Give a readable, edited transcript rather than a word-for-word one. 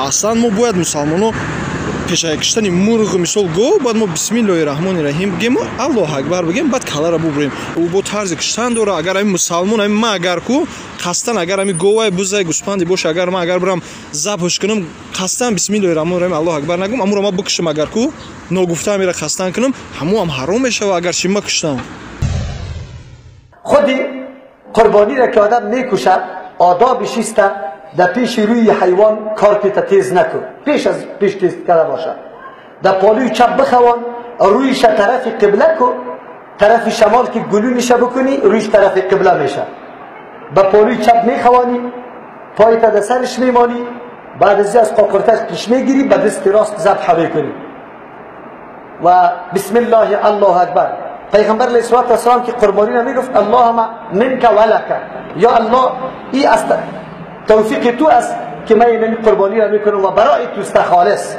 Аслан мо бояд, мусалмоно, пешаи киштани мурғ, мисол гов, бояд мо бисмиллоҳи раҳмони раҳим бигем, Аллоҳ акбар бигем, баъд калара бубурем. Ӯ бо тарзи киштан дора. Агар ҳамин мусалмон, ҳамин ма агар ку қасдан, агар ҳамин говай, бузай, гӯспанде боша, агар ман агар бирам забҳш кунам, қасдан бисмиллоҳи раҳмони раҳим, Аллоҳ акбар нагум, амуро ма бикушам, агар ку ногуфта ҳамира қасдан кунам, ҳамуам ҳаром мешава, агар чи ма куштам. Худи قربانی را که آدم میکشد، آدابش است در پیش روی حیوان کارت تیز نکن، پیش از پیش تیز کرده باشه. در پالوی چپ بخوان، رویش طرف قبله کو، طرف شمال که گلو میشه بکنی، رویش طرف قبله میشه. به پالوی چپ میخوانی، پایت در سرش میمانی، بعد از قاقرتش پیش میگیری، به دست راست ذبح میکنی و بسم الله الله اکبر. پیغمبر علیه الصلاة والسلام که قربانی را میگفت اللهم منک ولک، یا الله ای است توفیق تو است که من این قربانی را میکنم و برای توست خالص.